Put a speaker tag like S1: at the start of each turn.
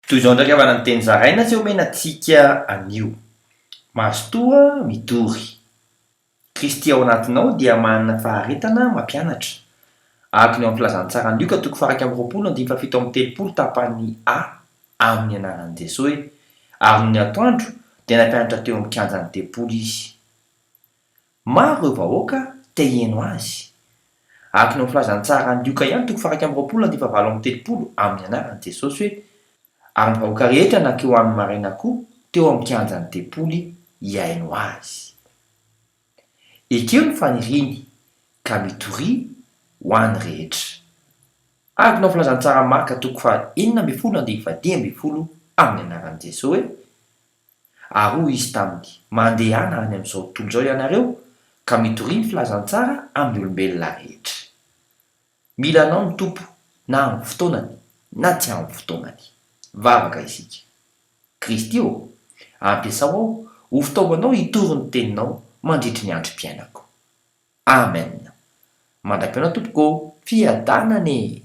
S1: Toy izao indray havana ny teny zaraina sy omena antsika anio. Mazotoa mitory. Kristy ao anatinao dia manana faharetana mampianatra. Araka ny ao amin'ny Filazantsaran'i Lioka toko faha 21 andininy faha 37 tapany A amin'ny anaran'i Jesoa hoe, Ary nony atoandro dia nampianatra teo amin'ny kianjan'ny tempoly Izy. Maro ireo vahoaka te hihaino Azy. Araka ny ao amin'ny Filazantsaran'i Lioka ihany toko faha 21 andininy faha 38 amin'ny anaran'i Jesosy hoe, Ary ny vahoaka rehetra nankeo aminy maraina koa teo amin'ny kianjan'ny tempoly hihaino Azy. Ekeo ny faniriany ka mitoria ho an'ny rehetra. Araka ny ao amin'ny Filazantsaran'i Marka toko faha 16 andininy faha 15 amin'ny anaran'i Jesosy hoe, Ary hoy Izy taminy, Mandehana any amin'izao tontolo izao ianareo, ka mitoria ny filazantsara amin'ny olombelona rehetra. Mila anao ny Tompo, na amin'ny fotoanany, na tsy amin'ny fotoanany. Vavaka isika. Kristy ô, ampiasao aho ho fitaovanao hitory ny Teninao mandritry ny androm-piainako. Amen. Mandra-pihaona tompoko ô! Fiadanana e!